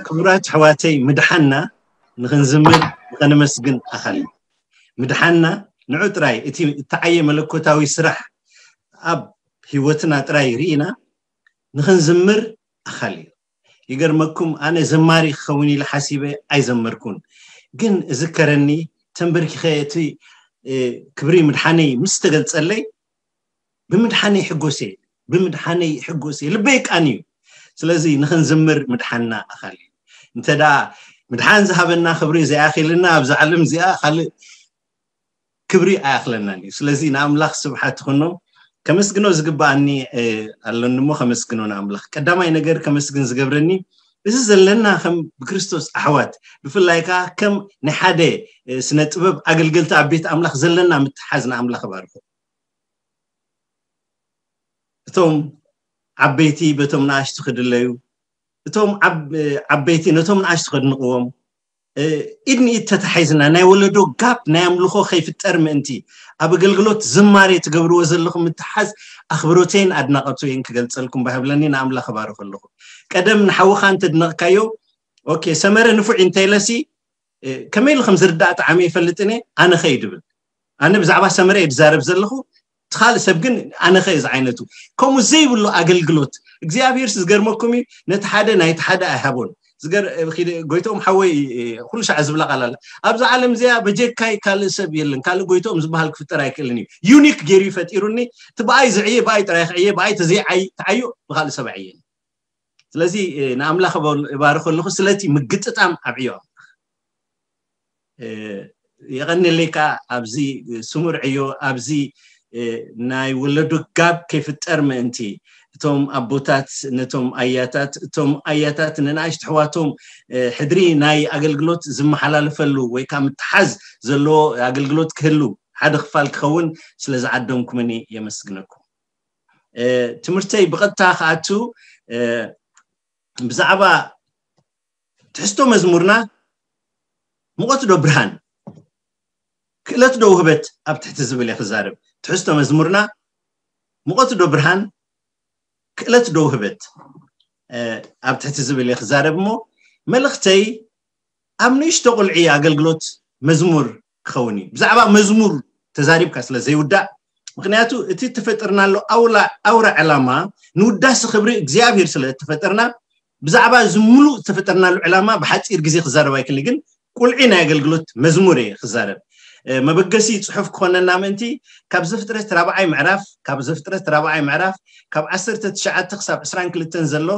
ክቡራት ኣሕዋተይ፣ ምድሓንና ንኽንዝምር፣ ንኸነመስግን ኣኻሊ። ምድሓንና ንዑ ጥራይ፣ እቲ እተዓየ መለኮታዊ ስራሕ ኣብ ህይወትና ጥራይ ርኢና ንኽንዝምር ኣኻሊ እዩ። ይገርመኩም፣ ኣነ ዘማሪ ክኸውን ኢለ ሓሲበ ኣይዘመርኩን። ግን እዝከረኒ፣ ተንበርኪኸ እቲ ክብሪ ምድሓነይ ምስ ተገልጸለይ፣ ብምድሓነይ ሕጎስ እየ፣ ብምድሓነይ ሕጎስ እየ፣ ልበይ ቃን እዩ። ስለዚ ንኽንዝምር ምድሓንና ኣኻሊ እዩ። እንተ ደኣ ምድሓን ዝሃበና ክብሪ ዘይኣኺልና፣ ኣብዛ ዓለም እዚኣ ካልእ ክብሪ ኣይኣኽለናን እዩ። ስለዚ ንኣምላኽ ስብሓት ይኹኖ። ከመስግኖ ዝግብኣኒ ኣሎኒ እሞ ከመስግኖ ንኣምላኽ። ቀዳማይ ነገር ከመስግን ዝገብረኒ፣ እዚ ዘለና ከም ብክርስቶስ ኣሕዋት፣ ብፍላይ ከኣ ከም ናይ ሓደ ስነ ጥበብ ኣገልገልቲ ኣብ ቤት ኣምላኽ ዘለና ምትሓዝ ንኣምላኽ እባርኹ። እቶም ዓበይቲ በቶም ንኣሽቱ ክድለዩ፣ እቶም ዓበይቲ ነቶም ንኣሽቱ ከድንቕዎም፣ ኢድ ንኢድ ተታሒዝና ናይ ወለዶ ጋፕ ናይ ኣምልኾ ከይፍጠር ምእንቲ፣ ኣብ ኣገልግሎት ዝማሬ ትገብርዎ ዘለኹም ምትሓዝ ኣኽብሮተይን ኣድናቐቶይን ክገልጸልኩም ባህብለኒ። ንኣምላኽ እባርኽ ኣለኹ። ቀደም ንሓውኻ እንተድነቕካዮ፣ ኦኬ፣ ሰመረ ንፉዕ እንተኢለሲ፣ ከመይ ኢሉ ከም ዝርዳእ ጣዕሚ ይፈልጥን እየ። ኣነ ኸ ይድብል፣ ኣነ ብዛዕባ ሰመረ እየ ዝዛረብ ዘለኹ፣ እቲ ካልእ ሰብ ግን ኣነ ኸ እዚ ዓይነቱ ከምኡ ዘይብሉ ኣገልግሎት እግዚኣብሔር ዝገርመኩም እዩ። ነቲ ሓደ ናይቲ ሓደ ኣይሃቦን። ጎይቶኦም ሓወይ ኩሉ ሻዕ ዝብላ ቃል ኣላ። ኣብዛ ዓለም እዚኣ በጀካይ ካልእ ሰብ የለን፣ ካልእ ጎይቶኦም ዝበሃል ክፍጠር ኣይክእልን እዩ። ዩኒክ ገይሩ እዩ ፈጢሩኒ። እቲ ብኣይ ዝዕየ ብኣይ ጥራይ ክዕየ፣ ብኣይ ተዘይዓይ ተዓዮ ብካልእ ሰብ ኣይዕየን። ስለዚ ንኣምላኽ እባርኸ ኣለኹ ስለቲ ምግጥጣም ኣብዕዮ። የቐንለይ ከዓ ኣብዚ ስሙር ዕዮ፣ ኣብዚ ናይ ወለዶ ጋብ ከይፍጠር ምእንቲ፣ እቶም ኣቦታት ነቶም ኣያታት፣ እቶም ኣያታት ንንኣሽቱ ኣሕዋቶም ሕድሪ ናይ ኣገልግሎት ዝመሓላለፈሉ ወይ ከዓ ምትሓዝ ዘለዎ ኣገልግሎት ክህሉ፣ ሓደ ክፋል ክኸውን ስለ ዝዓደምኩምኒ የመስግነኩም። ትምህርተይ ብቐጥታ ክኣቱ፣ ብዛዕባ ትሕዝቶ መዝሙርና፣ ሙቐት ዶ ብርሃን፣ ክእለት ዶ ውህበት ኣብ ትሕቲ ዝብል እየ ክዛረብ። ትሕዝቶ መዝሙርና፣ ሙቐት ዶ ብርሃን፣ ክእለት ዶ ውህበት ኣብ ትሕቲ ዝብል እየ ክዛረብ። እሞ መልእኽተይ ኣብ ንእሽቶ ቁልዒ ኣገልግሎት መዝሙር ክኸውን እዩ። ብዛዕባ መዝሙር ተዛሪብካ ስለ ዘይውዳእ፣ ምክንያቱ እቲ እተፈጠርናሉ ኣውራ ዕላማ ንውዳሲ ክብሪ እግዚኣብሔር ስለ እተፈጠርና፣ ብዛዕባ እዚ ሙሉእ ዝተፈጠርናሉ ዕላማ ብሓፂር ግዜ ክዛረብ ኣይክእል። ግን ቁልዒ ናይ ኣገልግሎት መዝሙር እየ ክዛረብ። መበገሲ ፅሑፍ ክኾነና ምእንቲ፣ ካብ ዘፍጥረት ራብዓይ ምዕራፍ፣ ካብ ዘፍጥረት ራብዓይ ምዕራፍ ካብ ዓሰርተ ትሽዓተ ክሳብ ዕስራን ክልተን ዘሎ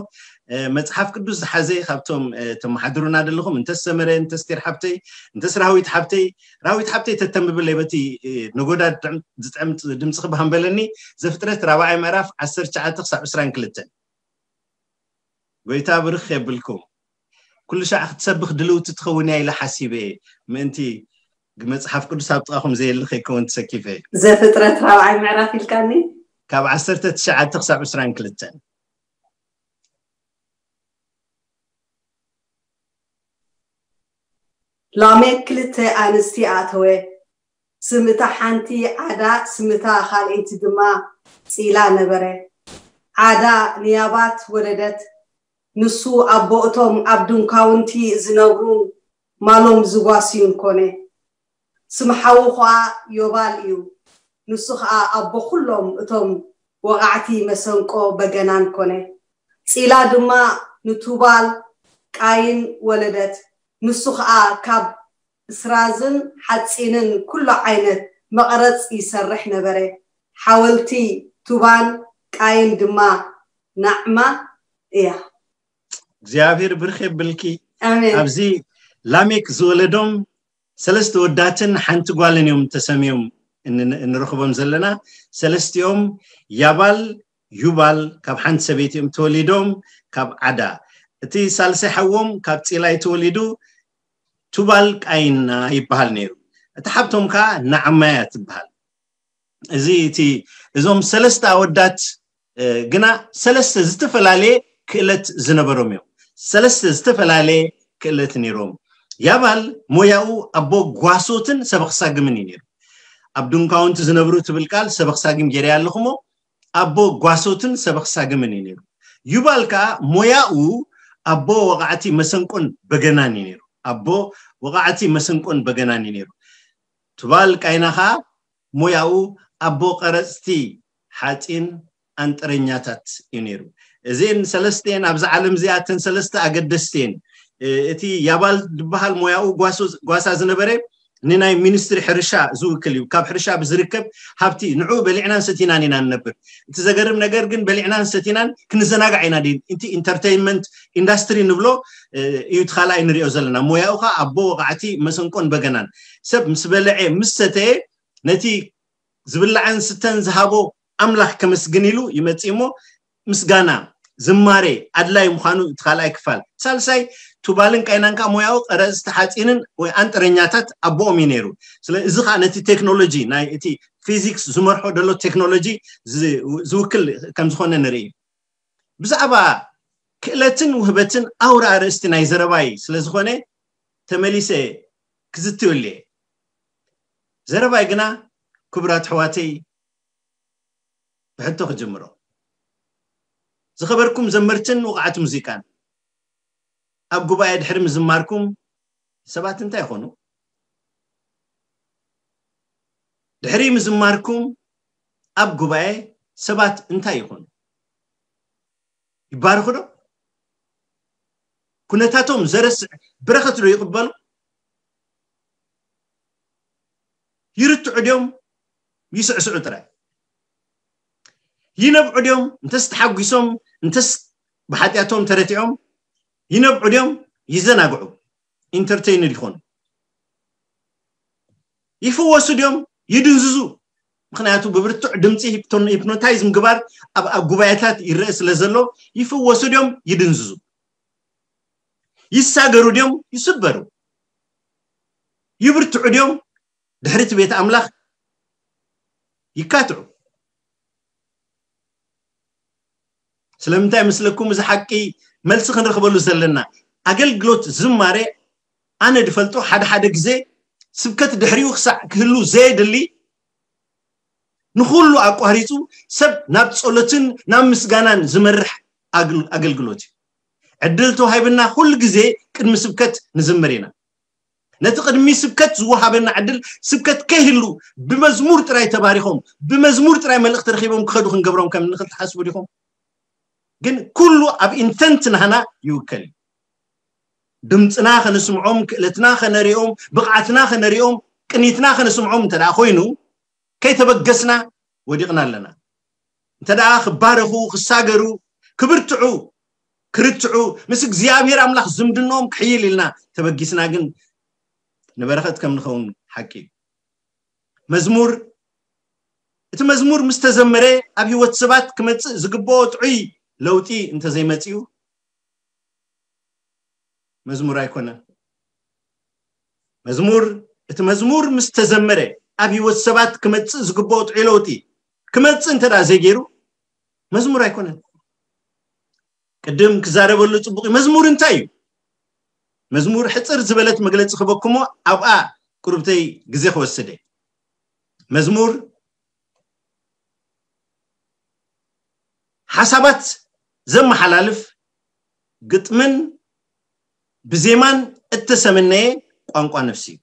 መፅሓፍ ቅዱስ ዝሓዘ፣ ካብቶም ተመሓድሩና ዘለኹም፣ እንተስ ሰመረ፣ እንተስ ቴር ሓብተይ፣ እንተስ ራዊት ሓብተይ፣ ራዊት ሓብተይ ተተንብብለይ በቲ ነጎዳ ዝጥዕም ድምፂ ክባህም በለኒ። ዘፍጥረት ራብዓይ ምዕራፍ ዓሰርተ ትሽዓተ ክሳብ ዕስራን ክልተን። ጎይታ ብርኽ የብልኩም። ኩሉ ሻዕ ክትሰብኽ ድልውቲ ትኸውን እያ ኢለ ሓሲበ እየ። ምእንቲ መፅሓፍ ቅዱስ ኣብ ጥቓኹም ዘየለ ከይከውን ተሰኪፈ እየ። ዘፍጥረት ራብዓይ ምዕራፍ ኢልካኒ? ካብ ዓሰርተ ትሽዓተ ክሳብ ዕስራን ክልተን። ላሜክ ክልተ ኣንስቲ ኣተወ። ስም እታ ሓንቲ ዓዳ፣ ስም እታ ካልኣይቲ ድማ ጺላ ነበረ። ዓዳ ንያባት ወለደት። ንሱ ኣቦ እቶም ኣብ ድንኳውንቲ ዝነብሩን ማሎም ዝጓስዩን ኮነ። ስም ሓዉ ኸኣ ዮባል እዩ። ንሱ ኸኣ ኣቦ ኹሎም እቶም ወቓዕቲ መሰንቆ በገናን ኮነ። ጺላ ድማ ንቱባል ቃይን ወለደት። ንሱ ኸኣ ካብ እስራዝን ሓጺንን ኩሉ ዓይነት መቐረጽ ይሰርሕ ነበረ። ሓወልቲ ቱባን ቃይን ድማ ናዕማ እያ። እግዚኣብሔር ብርኽ የብልኪ። ኣሜን። ኣብዚ ላሜክ ዝወለዶም ሰለስተ ወዳትን ሓንቲ ጓልን እዮም ተሰምዮም እን-፣ እንረኽቦም ዘለና። ሰለስቲኦም ያባል፣ ዩባል ካብ ሓንቲ ሰበይቲ እዮም ተወሊዶም፣ ካብ ዓዳ። እቲ ሳልሳይ ሓዎም ካብ ጺላይ ተወሊዱ ቱባል ቃይና ይበሃል ነይሩ። እታ ሓብቶም ከኣ ናዕማ እያ ትበሃል። እዚ እቲ፣ እዞም ሰለስተ ኣወዳት፣ እ፣ ግና ሰለስተ ዝተፈላለየ ክእለት ዝነበሮም እዮም። ሰለስተ ዝተፈላለየ ክእለት ነይሮም። ያባል ሞያኡ ኣቦ ጓሶትን ሰበኽ ሳግምን እዩ ነይሩ። ኣብ ድንኳውንቲ ዝነብሩ ትብል ቃል ሰበኽ ሳግም ገይረያ ኣለኹ እሞ፣ ኣቦ ጓሶትን ሰበኽ ሳግምን እዩ ነይሩ። ዩባል ከኣ ሞያኡ ኣቦ ወቓዕቲ መሰንቆን በገናን እዩ ነይሩ። ኣቦ ወቓዕቲ መሰንቆን በገናን እዩ ነይሩ። ቱባል ቃይና ኸዓ ሞያኡ ኣቦ ቀረፅቲ ሓፂን ኣንጥረኛታት እዩ ነይሩ። እዚን ሰለስተን ኣብዚ ዓለም እዚኣ እተን ሰለስተ ኣገደስቲ እየን። እቲ ያባል ዝበሃል ሞያኡ ጓሳ ዝነበረ ንናይ ሚኒስትሪ ሕርሻ ዝውክል እዩ። ካብ ሕርሻ ብዝርከብ ሃብቲ ንዑ በሊዕናን ሰቲናን ኢና ንነብር። እቲ ዘገርም ነገር ግን በሊዕናን ሰቲናን ክንዘናጋዕ ኢና። እቲ ኢንተርቴይንመንት ኢንዳስትሪ ንብሎ እዩ እቲ ካልኣይ ንሪኦ ዘለና። ሞያኡ ከዓ ኣቦ ወቃዕቲ መሰንቆን በገናን። ሰብ ምስ በለዐ ምስ ሰተየ ነቲ ዝብላዕን ስተን ዝሃቦ ኣምላኽ ከመስግን ኢሉ ይመጽእ እሞ ምስጋና ዝማሬ ኣድላይ ምዃኑ እቲ ካልኣይ ክፋል። ሳልሳይ ቱባልን ቃይናን ከዓ ሞያዊ ቀረፅቲ ሓፂንን ወይ ኣንጥረኛታት ኣቦኦም እዩ ነይሩ። ስለ እዚ ከዓ ነቲ ቴክኖሎጂ ናይ እቲ ፊዚክስ ዝመርሖ ዘሎ ቴክኖሎጂ ዝውክል ከም ዝኾነ ንርኢ። ብዛዕባ ክእለትን ውህበትን ኣውራ ኣርእስቲ ናይ ዘረባይ ስለ ዝኾነ ተመሊሰ ክዝትየሉ እየ። ዘረባይ ግና ክቡራት ኣሕዋተይ ብሕቶ ክጅምሮ። ዝኸበርኩም ዘመርትን ውቕዓት ሙዚቃን ኣብ ጉባኤ ድሕሪ ምዝማርኩም ሰባት እንታይ ይኾኑ? ድሕሪ ምዝማርኩም ኣብ ጉባኤ ሰባት እንታይ ይኾኑ? ይባረኹ ዶ? ኩነታቶም ዘረስዕ በረኸት ዶ ይቕበሉ? ይርትዑ ድዮም? ይስዕስዑ ጥራይ ይነብዑ ድዮም? እንተስ ተሓጒሶም እንተስ ብሓጢኣቶም ተረቲዖም ይነብዑ ድዮም? ይዘናግዑ? ኢንተርቴይንድ ይኾኑ? ይፍወሱ ድዮም? ይድንዝዙ? ምክንያቱ ብብርቱዕ ድምፂ ሂፕኖታይዝ ምግባር ኣብ ኣብ ጉባኤታት ይረአ ስለ ዘሎ ይፍወሱ ድዮም? ይድንዝዙ? ይሳገሩ ድዮም? ይስበሩ? ይብርትዑ ድዮም? ድሕሪቲ ቤት ኣምላኽ ይካትዑ? ስለምንታይ መስለኩም እዚ ሓቂ መልሲ ክንረኽበሉ ዘለና? ኣገልግሎት ዝማሬ ኣነ ድፈልጦ ሓደ ሓደ ግዜ ስብከት ድሕሪኡ ክሳዕ ክህሉ ዘየድሊ ንኩሉ ኣቋሪፁ ሰብ ናብ ጸሎትን ናብ ምስጋናን ዝመርሕ ኣገልግሎት እዩ። ዕድል ተዋሂብና ኩሉ ግዜ ቅድሚ ስብከት ንዝምር ኢና። ነቲ ቅድሚ ስብከት ዝወሃበና ዕድል ስብከት ከይህሉ ብመዝሙር ጥራይ ተባሪኾም ብመዝሙር ጥራይ መልእኽቲ ረኺቦም ክኸዱ ክንገብሮም ከም ንኽእል ትሓስቡ ዲኹም? ግን ኩሉ ኣብ ኢንተንት ናህና ይውከል እዩ። ድምፅና ከነስምዖም፣ ክእለትና ከነሪኦም፣ ብቕዓትና ከነሪኦም፣ ቅኒትና ከነስምዖም እንተ ደኣ ኮይኑ ከይተበገስና ወዲቕና ኣለና። እንተ ደኣ ክባረኹ፣ ክሳገሩ፣ ክብርትዑ፣ ክርትዑ፣ ምስ እግዚኣብሔር ኣምላኽ ዝምድንኦም ክሕይል ኢልና ተበጊስና ግን ንበረኸት ከም ንኸውን ሓቂ እዩ። መዝሙር እቲ መዝሙር ምስ ተዘመረ ኣብ ህይወት ሰባት ክመፅእ ዝግብኦ ጥዑይ ለውጢ እንተዘይመፅኡ መዝሙር ኣይኮነን። መዝሙር እቲ መዝሙር ምስ ተዘመረ ኣብ ህይወት ሰባት ክመፅእ ዝግብኦ ጥዑይ ለውጢ ክመፅእ እንተ ደኣ ዘይገይሩ መዝሙር ኣይኮነን። ቅድም ክዛረበሉ ፅቡቅ እዩ። መዝሙር እንታይ እዩ? መዝሙር ሕፅር ዝበለት መግለፂ ክበኩሞ ኣብኣ ቁርብተይ ግዜ ክወስደ። መዝሙር ሓሳባት ዘመሓላልፍ ግጥምን ብዜማን እተሰመነየ ቋንቋ ነፍሲ እዩ።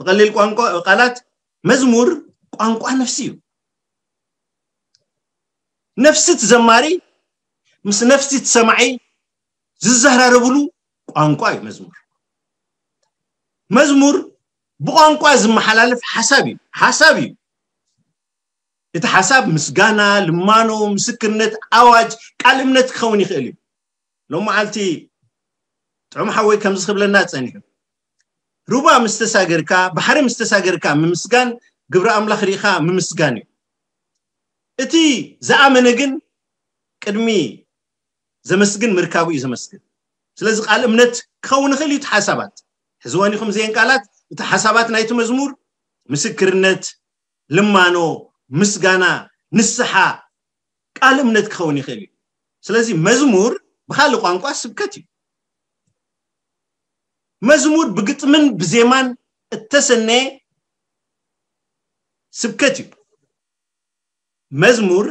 ብቐሊል ቋንቋ ቃላት መዝሙር ቋንቋ ነፍሲ እዩ። ነፍሲ እቲ ዘማሪ ምስ ነፍሲ እቲ ሰማዒ ዝዘራረብሉ ቋንቋ እዩ መዝሙር። መዝሙር ብቋንቋ ዝመሓላለፍ ሓሳብ እዩ። ሓሳብ እዩ። እቲ ሓሳብ ምስጋና፣ ልማኖ፣ ምስክርነት፣ ኣዋጅ፣ ቃል እምነት ክኸውን ይኽእል እዩ። ሎም መዓልቲ ጥዑም ሓወይ ከምዚ ክብለና ጸኒሑ፣ ሩባ ምስ ተሳገርካ፣ ባሕሪ ምስ ተሳገርካ ምምስጋን፣ ግብሪ ኣምላኽ ርኢኻ ምምስጋን እዩ። እቲ ዝኣመነ ግን ቅድሚ ዘመስግን ምርካቡ እዩ ዘመስግን። ስለዚ ቃል እምነት ክኸውን ይኽእል እዩ። እቲ ሓሳባት ሕዝወን ኢኹም እዚአን ቃላት፣ እቲ ሓሳባት ናይቲ መዝሙር ምስክርነት፣ ልማኖ፣ ምስጋና፣ ንስሓ፣ ቃል እምነት ክኸውን ይኽእል እዩ። ስለዚ መዝሙር ብኻልእ ቋንቋ ስብከት እዩ። መዝሙር ብግጥምን ብዜማን እተሰነየ ስብከት እዩ። መዝሙር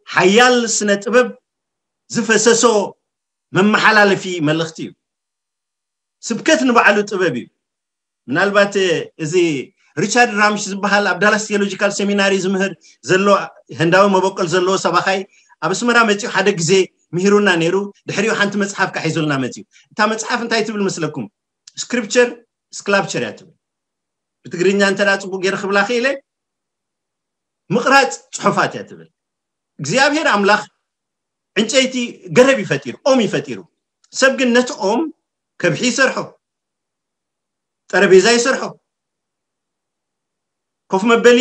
ሓያል ስነ ጥበብ ዝፈሰሶ መመሓላለፊ መልእኽቲ እዩ። ስብከት ንባዕሉ ጥበብ እዩ። ምናልባት እዚ ሪቻርድ ራምሽ ዝበሃል ኣብ ዳላስ ቴዎሎጂካል ሴሚናሪ ዝምህር ዘሎ፣ ህንዳዊ መበቆል ዘለዎ ሰባኻይ ኣብ ኣስመራ መፂኡ ሓደ ግዜ ምሂሩና ነይሩ። ድሕሪኡ ሓንቲ መፅሓፍ ካሒዙልና መፂኡ። እታ መፅሓፍ እንታይ ትብል መስለኩም? ስክሪፕቸር ስክላፕቸር እያ ትብል። ብትግርኛ እንተ ጽቡቅ ገይረ ክብላ ክኢለ፣ ምቕራጽ ጽሑፋት እያ ትብል። እግዚኣብሔር ኣምላኽ ዕንጨይቲ ገረብ ይፈጢሩ፣ ኦም ይፈጢሩ። ሰብ ግን ነቲ ኦም ከብሒ ይሰርሖ፣ ጠረቤዛ ይሰርሖ፣ ኮፍ መበሊ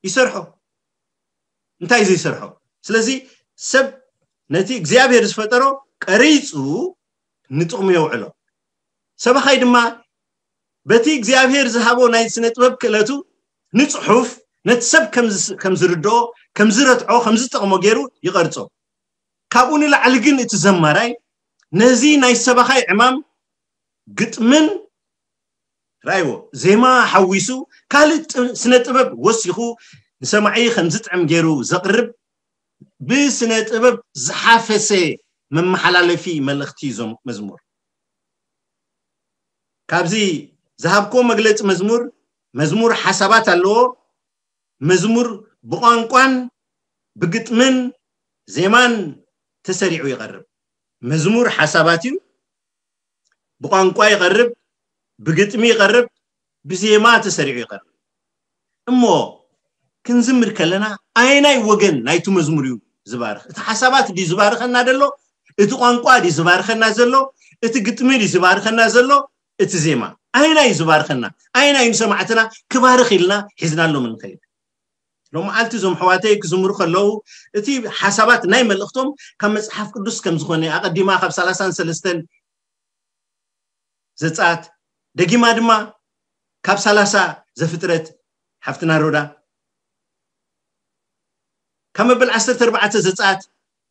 ይሰርሖ። እንታይ ዘይሰርሖ? ስለዚ ሰብ ነቲ እግዚኣብሔር ዝፈጠሮ ቀሪጹ ንጥቕሙ የውዕሎ። ሰባኻይ ድማ በቲ እግዚኣብሔር ዝሃቦ ናይ ስነ ጥበብ ክእለቱ ንጽሑፍ ነቲ ሰብ ከም ዝስ- ከም ዝርድኦ፣ ከም ዝረትዖ፣ ከም ዝጠቕሞ ገይሩ ይቐርጾ። ካብኡ ንላዕሊ ግን እቲ ዘማራይ ነዚ ናይ ሰባኻይ ዕማም ግጥምን ራይዎ ዜማ ሓዊሱ ካልእ ጥ- ስነ ጥበብ ወሲኹ ንሰማዒ ከም ዝጥዕም ገይሩ ዘቕርብ ብስነ ጥበብ ዝሓፈሰ መመሓላለፊ መልእኽቲ እዩ ዞም መዝሙር። ካብዚ ዝሃብክዎ መግለፂ መዝሙር፣ መዝሙር ሓሳባት ኣለዎ። መዝሙር ብቋንቋን ብግጥምን ዜማን ተሰሪዑ ይቐርብ። መዝሙር ሓሳባት እዩ። ብቋንቋ ይቐርብ፣ ብግጥሚ ይቐርብ፣ ብዜማ ተሰሪዑ ይቐርብ። እሞ ክንዝምር ከለና ኣየናይ ወገን ናይቲ መዝሙር እዩ ዝባርኽ? እቲ ሓሳባት ድዩ ዝባርኸና ዘሎ? እቲ ቋንቋ ድዩ ዝባርኸና ዘሎ? እቲ ግጥሚ ድዩ ዝባርኸና ዘሎ? እቲ ዜማ ኣየናይ እዩ ዝባርኸና? ኣየናይ እዩ ንሰማዕትና ክባርኽ ኢልና ሒዝናሎም እንኸይድ? ሎመዓልቲ እዞም ኣሕዋተይ ክዝምሩ ከለዉ እቲ ሓሳባት ናይ መልእኽቶም ካብ መጽሓፍ ቅዱስ ከም ዝኾነ ኣቐዲማ ካብ ሰላሳን ሰለስተን ዘጸኣት፣ ደጊማ ድማ ካብ ሰላሳ ዘፍጥረት ሓፍትና ሮዳ፣ ካብ መበል ዓሰርተ ኣርባዕተ ዘጸኣት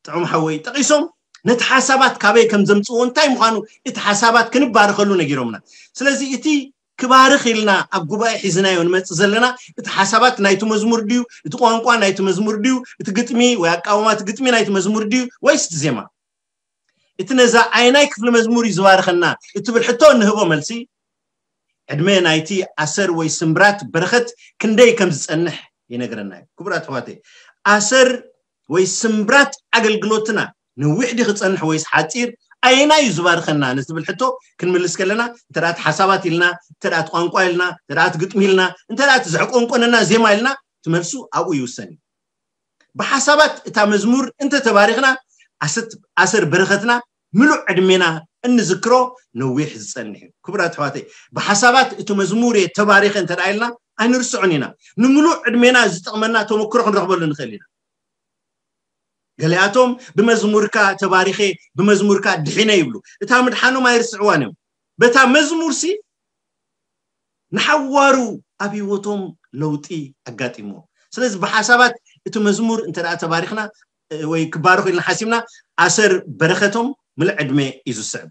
ጥዑም ሓወይ ጠቒሶም ነቲ ሓሳባት ካበይ ከም ዘምጽዎ እንታይ ምዃኑ እቲ ሓሳባት ክንባረኸሉ ነጊሮምና። ስለዚ እቲ ክባርኽ ኢልና ኣብ ጉባኤ ሒዝናዮ ንመጽእ ዘለና እቲ ሓሳባት ናይቲ መዝሙር ድዩ? እቲ ቋንቋ ናይቲ መዝሙር ድዩ? እቲ ግጥሚ ወይ ኣቃውማ እቲ ግጥሚ ናይቲ መዝሙር ድዩ? ወይስ እቲ ዜማ? እቲ ነዛ ኣየናይ ክፍሊ መዝሙር እዩ ዝባርኸና እትብል ሕቶ እንህቦ መልሲ ዕድመ ናይቲ ኣሰር ወይ ስምብራት በረኸት ክንደይ ከም ዝጸንሕ ይነግረና እዩ። ክቡራት ኣሕዋተይ፣ ኣሰር ወይ ስምብራት ኣገልግሎትና ነዊሕ ድዩ ክጸንሕ ወይስ ሓጺር? ኣየናይ እዩ ዝባርኸና ንትብል ሕቶ ክንምልስ ከለና እንተ ደኣ እቲ ሓሳባት ኢልና፣ እንተ ደኣ እቲ ቋንቋ ኢልና፣ እንተ ደኣ እቲ ግጥሚ ኢልና፣ እንተ ደኣ እቲ ዘዕቆንቆነና ዜማ ኢልና፣ እቲ መልሱ ኣብኡ ይውሰን እዩ። ብሓሳባት እታ መዝሙር እንተ ተባሪኽና ኣሰት- ኣሰር በረኸትና ምሉእ ዕድሜና እንዝክሮ ነዊሕ ዝጸንሕ እዩ። ክቡራት ኣሕዋተይ፣ ብሓሳባት እቲ መዝሙር እየ ተባሪኸ እንተ ደኣ ኢልና ኣይንርስዖን ኢና። ንምሉእ ዕድሜና ዝጠቕመና ተመክሮ ክንረኽበሉ ንኽእል ኢና። ገሊኣቶም ብመዝሙርካ ተባሪኸ፣ ብመዝሙርካ ድሒነ ይብሉ። እታ ምድሓኖም ኣይርስዕዋን እዮም። በታ መዝሙርሲ ንሓዋሩ ኣብ ህይወቶም ለውጢ ኣጋጢሞ። ስለዚ ብሓሳባት እቲ መዝሙር እንተ ደኣ ተባሪኽና እ፣ ወይ ክባረኹ ኢልና ሓሲብና ኣሰር በረኸቶም ምሉእ ዕድመ እዩ ዝስዕብ።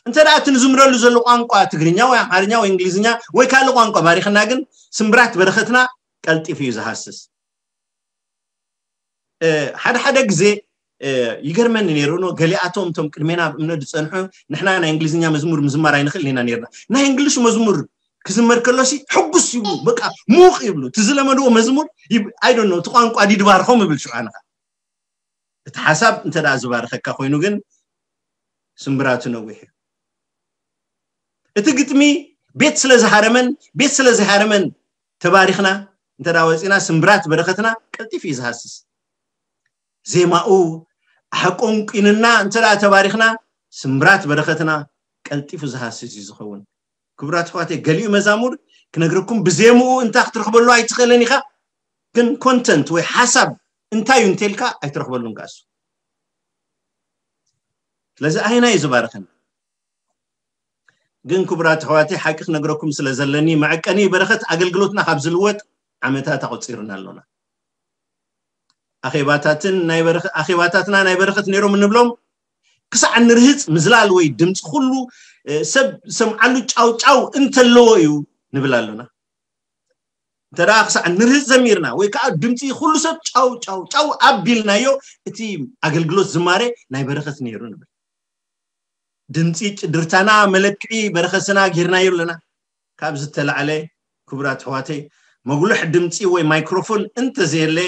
እንተ ደኣ እቲ ንዝምረሉ ዘሎ ቋንቋ ትግርኛ ወይ ኣምሓርኛ ወይ እንግሊዝኛ ወይ ካልእ ቋንቋ ባሪኽና ግን ስምብራት በረኸትና ቀልጢፉ እዩ ዝሃስስ። እ፣ ሓደ ሓደ ግዜ እ፣ ይገርመኒ ነይሩ ኖ ገሊኣቶም እቶም ቅድሜና ኣብ እምነት ዝጸንሑ ንሕና ናይ እንግሊዝኛ መዝሙር ምዝማር ኣይንኽእል ኢና ነርና። ናይ እንግሊሽ መዝሙር ክዝመር ከሎሲ ሕጉስ ይብሉ፣ በቃ ሙቕ ይብሉ። እቲ ዝለመድዎ መዝሙር I don't know እቲ ቋንቋ ድዩ ድባርኾም ይብል ሽዑ ኣነ ኸኣ። እቲ ሓሳብ እንተ ደኣ ዝባርኸካ ኮይኑ ግን ስምብራቱ ነዊሕ እዩ። እቲ ግጥሚ ቤት ስለ ዝሃረመን ቤት ስለ ዝሃረመን ተባሪኽና እንተ ደኣ ወጺና ስምብራት በረኸትና ቀልጢፉ እዩ ዝሃስስ። ዜማኡ ኣሕቆንቂንና እንተ ደኣ ተባሪኽና ስምብራት በረኸትና ቀልጢፉ ዝሃስስ እዩ ዝኸውን። ክቡራት ኣሕዋተይ፣ ገሊኡ መዛሙር ክነግረኩም ብዜምኡ እንታ ክትረኽበሉ ኣይትኽእልን ኢኻ፣ ግን ኮንተንት ወይ ሓሳብ እንታይ እዩ እንተልካ ኣይትረኽበሉን ከኣሱ። ስለዚ ኣይና እዩ ዝባርኸና። ግን ክቡራት ኣሕዋተይ፣ ሓቂ ክነግረኩም ስለ ዘለኒ መዐቀኒ በረኸት ኣገልግሎትና ካብ ዝልወጥ ዓመታት ኣቆጺርና ኣሎና። ኣኼባታትን ናይ በረኸ ኣኼባታትና ናይ በረኸት ነይሮም እንብሎም ክሳዕ እንርህጽ ምዝላል ወይ ድምፂ ኩሉ እ፣ ሰብ ዝሰምዓሉ ጫው ጫው እንተለዎ እዩ ንብል ኣሎና። እንተ ደኣ ክሳዕ ንርህጽ ዘሚርና ወይ ከዓ ድምፂ ኩሉ ሰብ ጫው ጫው ጫው ኣቢልናዮ እቲ ኣገልግሎት ዝማሬ ናይ በረኸት ነይሩ ንብል። ድምፂ ጭድርታና መለክዒ በረኸስና ጌርናዮ ኣለና። ካብ ዝተላዕለ ክቡራት ኣሕዋተይ፣ መጉልሕ ድምፂ ወይ ማይክሮፎን እንተዘየለ፣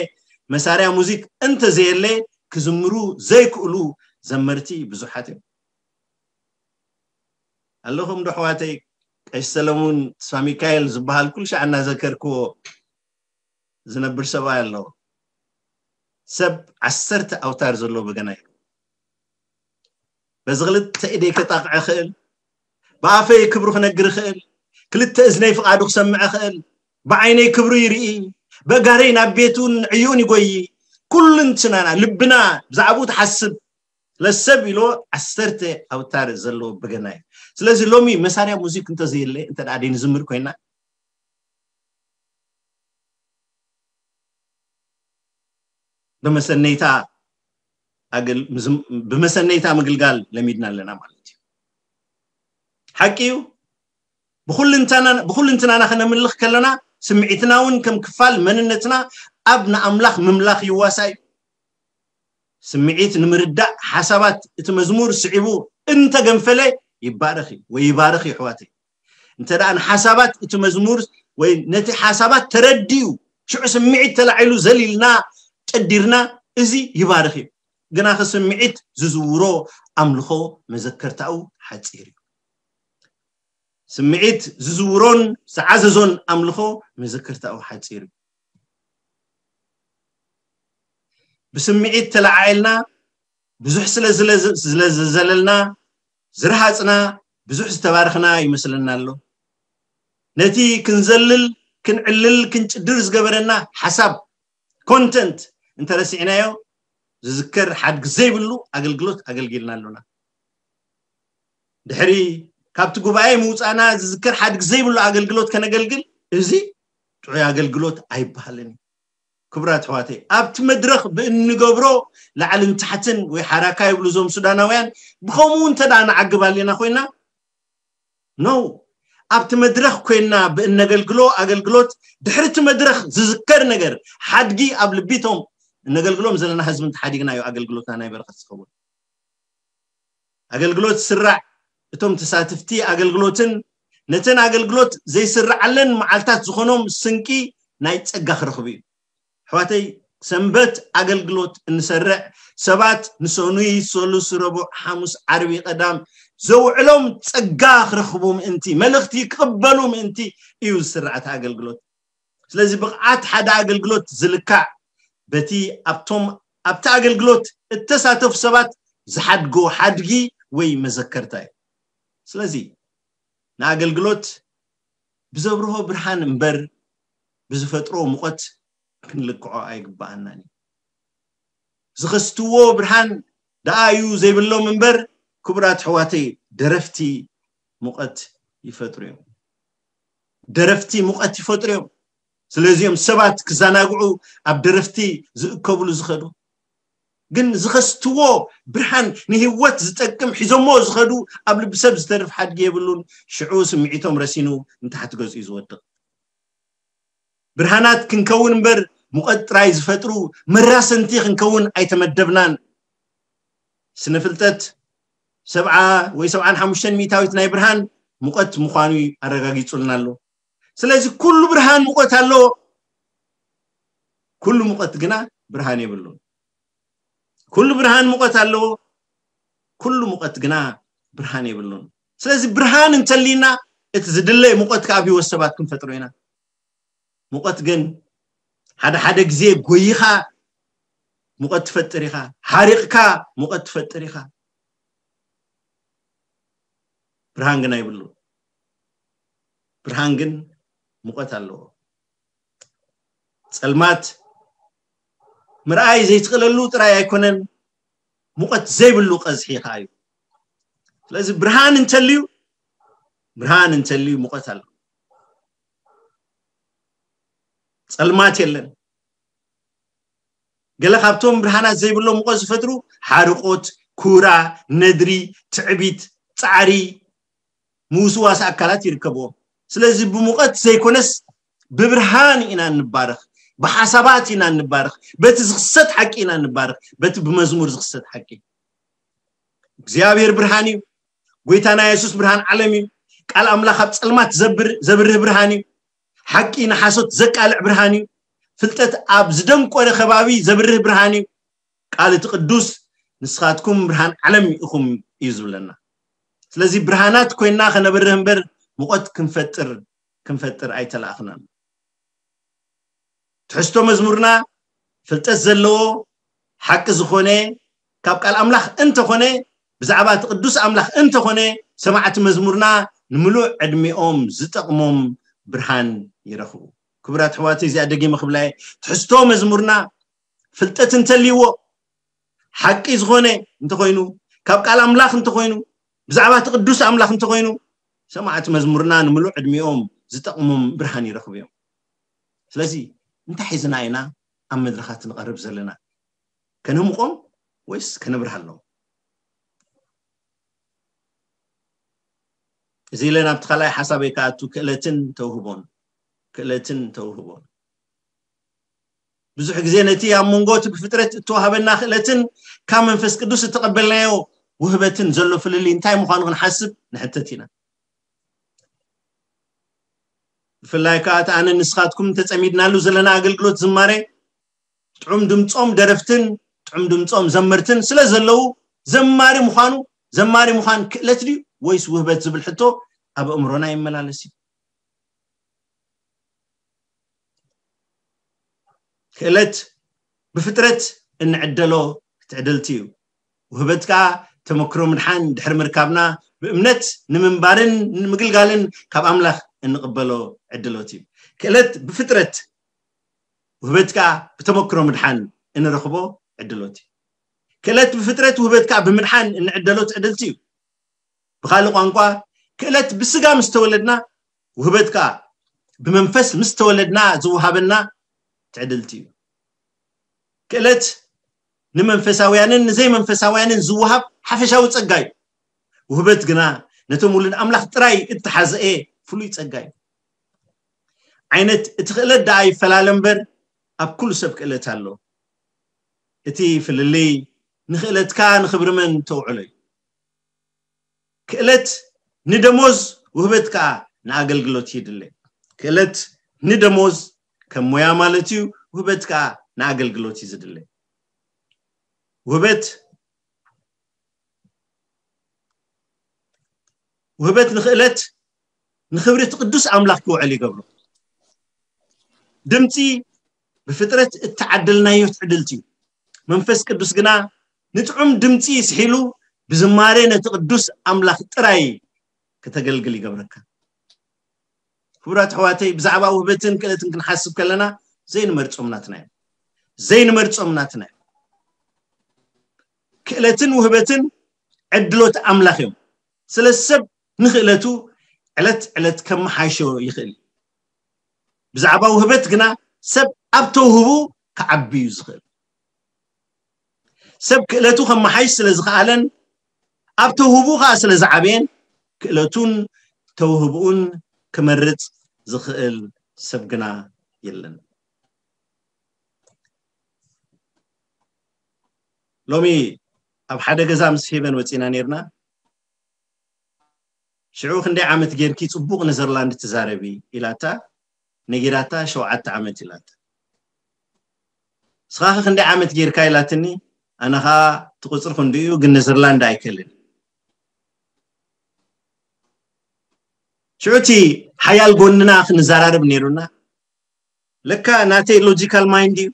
መሳርያ ሙዚክ እንተዘየለ፣ ክዝምሩ ዘይክእሉ ዘመርቲ ብዙሓት እዮም። ኣለኹም ዶ ኣሕዋተይ? ቀሽ ሰለሙን ተስፋ ሚካኤል ዝበሃል ኩሉ ሻዕ እናዘከርክዎ ዝነብር ሰብኣይ ኣሎ። ሰብ ዓሰርተ ኣውታር ዘለዎ በገና እዩ። በዚ ክልተ ኢደይ ከጣቕዐ ክእል፣ ብኣፈይ ክብሩ ክነግር ክእል፣ ክልተ እዝነይ ፍቓዱ ክሰምዐ ክእል፣ ብዓይነይ ክብሩ ይርኢ፣ በጋረይ ናብ ቤቱን ዕዩን ይጎይ። ኩልንትናና፣ ልብና ብዛዕባኡ ትሓስብ። ለሰብ ኢሎ ዓሰርተ ኣውታር ዘለዎ በገና እዩ። ስለዚ ሎሚ መሳርያ ሙዚክ እንተዘየለ፣ እንተ ደኣ ደይ ንዝምር ኮይና፣ ብመሰነይታ ኣገል-፣ ብመሰነይታ ምግልጋል ለሚድና ኣለና ማለት እዩ። ሓቂ እዩ። ብኹልንትናና ከነምልኽ ከለና፣ ስምዒትና እውን ከም ክፋል መንነትና ኣብ ንኣምላኽ ምምላኽ ይዋሳ እዩ። ስምዒት ንምርዳእ ሓሳባት እቲ መዝሙር ስዒቡ እንተገንፈለ ይባረኽ እዩ ወይ ይባርኽ እዩ ኣሕዋተይ። እንተ ደኣ ንሓሳባት እቲ መዝሙር ወይ ነቲ ሓሳባት ተረዲኡ ሽዑ ስምዒት ተላዒሉ ዘሊልና ጨዲርና፣ እዚ ይባርኽ እዩ። ግናኸ ስምዒት ዝዝውሮ ኣምልኾ መዘከርታኡ ሓጺር እዩ። ስምዒት ዝዝውሮን ዝዓዘዞን ኣምልኾ መዘከርታኡ ሓጺር እዩ። ብስምዒት ተለዓዒልና ብዙሕ ስለ ዝዘለልና ዝረሃፅና ብዙሕ ዝተባረኽና ይመስለና ኣሎ። ነቲ ክንዘልል ክንዕልል ክንጭድር ዝገበረና ሓሳብ ኮንተንት እንተረሲዕናዮ ዝዝከር ሓድጊ ዘይብሉ ኣገልግሎት ኣገልጊልና ኣሎና። ድሕሪ ካብቲ ጉባኤ ምውፃእና ዝዝከር ሓድጊ ዘይብሉ ኣገልግሎት ከነገልግል እዚ ጥዑይ ኣገልግሎት ኣይበሃልን እዩ። ክቡራት ኣሕዋተይ፣ ኣብቲ መድረኽ ብእንገብሮ ላዕልን ታሕትን ወይ ሓራካ ይብሉ እዞም ሱዳናውያን፣ ብኸምኡ እንተ ደኣ ንዓግብ ኣለና ኮይና፣ ኖ፣ ኣብቲ መድረኽ ኮይና ብእነገልግሎ ኣገልግሎት ድሕሪ እቲ መድረኽ ዝዝከር ነገር ሓድጊ ኣብ ልቢቶም እነገልግሎም ዘለና ህዝቢ እንተሓዲግናዮ ኣገልግሎትና ናይ በረኸት ዝኸውን። ኣገልግሎት ስራዕ እቶም ተሳትፍቲ ኣገልግሎትን ነተን ኣገልግሎት ዘይስርዓለን መዓልታት ዝኾኖም ስንቂ ናይ ጸጋ ክረኽቡ እዩ። ኣሕዋተይ፣ ሰንበት ኣገልግሎት እንሰርዕ ሰባት ንሰኑይ፣ ሰሉስ፣ ረቡዕ፣ ሓሙስ፣ ዓርቢ፣ ቀዳም ዘውዕሎም ጸጋ ክረኽቡ ምእንቲ፣ መልእኽቲ ክቕበሉ ምእንቲ እዩ ዝስራዕ እቲ ኣገልግሎት። ስለዚ ብቕዓት ሓደ ኣገልግሎት ዝልካዕ በቲ ኣብቶም ኣብቲ ኣገልግሎት እተሳተፉ ሰባት ዝሓድጎ ሓድጊ ወይ መዘከርታ እዩ። ስለዚ ንኣገልግሎት ብዘብርሆ ብርሃን እምበር ብዝፈጥሮ ሙቐት ክንልክዖ ኣይግብኣናን እዩ። ዝኸስትዎ ብርሃን ደኣ እዩ ዘይብሎም እምበር፣ ክቡራት ኣሕዋተይ፣ ደረፍቲ ሙቐት ይፈጥሩ እዮም። ደረፍቲ ሙቐት ይፈጥሩ እዮም። ስለዚኦም ሰባት ክዘናግዑ ኣብ ደረፍቲ ዝእከብሉ ዝኸዱ። ግን ዝኸስትዎ ብርሃን ንህይወት ዝጠቅም ሒዞሞ ዝኸዱ ኣብ ልቢ ሰብ ዝተርፍ ሓድጊ የብሉን። ሽዑ ስምዒቶም ረሲኑ ንታሕቲ ገጹ እዩ ዝወድቕ። ብርሃናት ክንከውን እምበር ሙቐት ጥራይ ዝፈጥሩ መራሰንቲ ክንከውን ኣይተመደብናን። ስነ ፍልጠት ሰብዓ ወይ ሰብዓን ሓሙሽተን ሚእታዊት ናይ ብርሃን ሙቐት ምዃኑ ኣረጋጊጹልና ኣሎ። ስለዚ ኩሉ ብርሃን ሙቐት ኣለዎ፣ ኩሉ ሙቐት ግና ብርሃን የብሉን። ኩሉ ብርሃን ሙቐት ኣለዎ፣ ኩሉ ሙቐት ግና ብርሃን የብሉን። ስለዚ ብርሃን እንተሊና እቲ ዝድለይ ሙቐት ከኣ ኣብ ህይወት ሰባት ክንፈጥሮ ኢና። ሙቐት ግን ሓደ ሓደ ግዜ ጎይኻ ሙቐት ትፈጥር ኢኻ፣ ሓሪቕካ ሙቐት ትፈጥር ኢኻ። ብርሃን ግን ኣይብሉ። ብርሃን ግን ሙቐት ኣለዎ። ጸልማት ምርኣይ ዘይትኽእለሉ ጥራይ ኣይኮነን፣ ሙቐት ዘይብሉ ቀዝሒ ኸኣ እዩ። ስለዚ ብርሃን እንተልዩ፣ ብርሃን እንተልዩ ሙቐት ኣሎ። ጸልማት የለን። ገለ ካብቶም ብርሃናት ዘይብሎም ሙቐት ዝፈጥሩ ሓርቆት፣ ኩራ፣ ነድሪ፣ ትዕቢት፣ ጻዕሪ፣ ምውስዋስ ኣካላት ይርከብዎም። ስለዚ ብሙቐት ዘይኮነስ ብብርሃን ኢና እንባረኽ፣ ብሓሳባት ኢና እንባረኽ፣ በቲ ዝኽሰት ሓቂ ኢና እንባረኽ፣ በቲ ብመዝሙር ዝኽሰት ሓቂ። እግዚኣብሔር ብርሃን እዩ። ጎይታና የሱስ ብርሃን ዓለም እዩ። ቃል ኣምላኽ ኣብ ጸልማት ዘብር- ዘብርህ ብርሃን እዩ። ሓቂ ንሓሶት ዘቃልዕ ብርሃን እዩ። ፍልጠት ኣብ ዝደንቆረ ከባቢ ዘብርህ ብርሃን እዩ። ቃል እቲ ቅዱስ ንስኻትኩም ብርሃን ዓለም ኢኹም እዩ ዝብለና። ስለዚ ብርሃናት ኮይና ከነበርህ እምበር ሙቐት ክንፈጥር ክንፈጥር ኣይተላእኽናን። ትሕዝቶ መዝሙርና ፍልጠት ዘለዎ ሓቂ ዝኾነ ካብ ቃል ኣምላኽ እንተኾነ ብዛዕባ እቲ ቅዱስ ኣምላኽ እንተኾነ ሰማዕቲ መዝሙርና ንምሉእ ዕድሜኦም ዝጠቕሞም ብርሃን ይረኽቡ። ክቡራት ኣሕዋተይ እዚኣ ደጊመ ክብላ እየ። ትሕዝቶ መዝሙርና ፍልጠት እንተልይዎ ሓቂ ዝኾነ እንተኾይኑ ካብ ቃል ኣምላኽ እንተኾይኑ ብዛዕባ እቲ ቅዱስ ኣምላኽ እንተኾይኑ ሰማዕቲ መዝሙርና ንምሉእ ዕድሜኦም ዝጠቕሞም ብርሃን ይረኽቡ እዮም። ስለዚ እንታይ ሒዝና ኢና ኣብ መድረኻት ንቐርብ ዘለና? ከነምቆም ወይስ ከነብርሃሎም? እዚ ኢለ ናብቲ ካልኣይ ሓሳበይ ክኣቱ ክእለትን ተውህቦን ክእለትን ተውህቦን ብዙሕ ግዜ ነቲ ኣብ መንጎ እቲ ብፍጥረት እተዋህበና ክእለትን ካብ መንፈስ ቅዱስ እተቐበልናዮ ውህበትን ዘሎ ፍልልይ እንታይ ምዃኑ ክንሓስብ ንሕተት ኢና። ብፍላይ ከዓ እቲ ኣነ ንስኻትኩም ተጸሚድናሉ ዘለና ኣገልግሎት ዝማሬ ጥዑም ድምፆም ደረፍትን ጥዑም ድምፆም ዘመርትን ስለ ዘለዉ ዘማሪ ምዃኑ ዘማሪ ምዃን ክእለት ድዩ ወይስ ውህበት ዝብል ሕቶ ኣብ ኣእምሮና ይመላለስ እዩ። ክእለት ብፍጥረት እንዕደሎ ትዕድልቲ እዩ። ውህበት ከዓ ተመክሮ ምድሓን ድሕሪ ምርካብና ብእምነት ንምንባርን ንምግልጋልን ካብ ኣምላኽ እንቕበሎ ዕድሎት እዩ። ክእለት ብፍጥረት ውህበት ከዓ ብተመክሮ ምድሓን እንረኽቦ ዕድሎት እዩ። ክእለት ብፍጥረት ውህበት ከዓ ብምድሓን እንዕደሎ ትዕድልቲ እዩ። ብኻልእ ቋንቋ ክእለት ብስጋ ምስ ተወለድና ውህበት ከዓ ብመንፈስ ምስ ተወለድና ዝወሃበና ትዕድልቲ እዩ። ክእለት ንመንፈሳውያንን ንዘይመንፈሳውያንን ዝወሃብ ሓፈሻዊ ጸጋ እዩ። ውህበት ግና ነቶም ውሉድ ኣምላኽ ጥራይ እተሓዘኤ ፍሉይ ጸጋ እዩ። ዓይነት እቲ ክእለት ደኣ ይፈላለ እምበር ኣብ ኩሉ ሰብ ክእለት ኣሎ። እቲ ፍልልይ ንክእለትካ ንኽብሪ መን ተውዕሎ እዩ። ክእለት ንደሞዝ ውህበት ከዓ ንኣገልግሎት ይድለ። ክእለት ንደሞዝ ከም ሞያ ማለት እዩ። ውህበት ከዓ ንኣገልግሎት እዩ ዝድለ። ውህበት ውህበት ንክእለት ንክብሪ እቲ ቅዱስ ኣምላኽ ክውዕል ይገብሮ። ድምፂ ብፍጥረት እተዓደልናዮ ትዕድልቲ እዩ። መንፈስ ቅዱስ ግና ንጥዑም ድምፂ ይስሒሉ ብዝማሬ ነቲ ቅዱስ ኣምላኽ ጥራይ ከተገልግል ይገብረካ። ክቡራት ኣሕዋተይ ብዛዕባ ውህበትን ክእለትን ክንሓስብ ከለና ዘይንመርፆም ናትና እዮም። ዘይንመርፆም ናትና እዮም። ክእለትን ውህበትን ዕድሎት ኣምላኽ እዮም። ስለ ሰብ ንክእለቱ ዕለት ዕለት ከመሓይሾ ይኽእል እዩ። ብዛዕባ ውህበት ግና ሰብ ኣብ ተውህቡ ክዓቢ እዩ ዝኽእል። ሰብ ክእለቱ ከመሓይሽ ስለ ዝኸኣለን ኣብ ተውህቡ ከዓ ስለ ዝዓበየን ክእለቱን ተውህብኡን ክመርፅ ዝኽእል ሰብ ግና የለን። ሎሚ ኣብ ሓደ ገዛ ምስ ፌበን ወፂና ነርና። ሽዑ ክንደይ ዓመት ጌርኪ ፅቡቕ ኔዘርላንድ ትዛረቢ ኢላታ። ነጊራታ ሸውዓተ ዓመት ኢላታ። ንስኻኸ ክንደይ ዓመት ጌርካ ኢላትኒ። ኣነ ኸዓ እቲ ቁፅሪ ክንድኡ ግን ኔዘርላንድ ኣይክእልን። ሽዑ እቲ ሓያል ጎንና ክንዘራረብ ነይሩና። ለካ ናተይ ሎጂካል ማይንድ እዩ።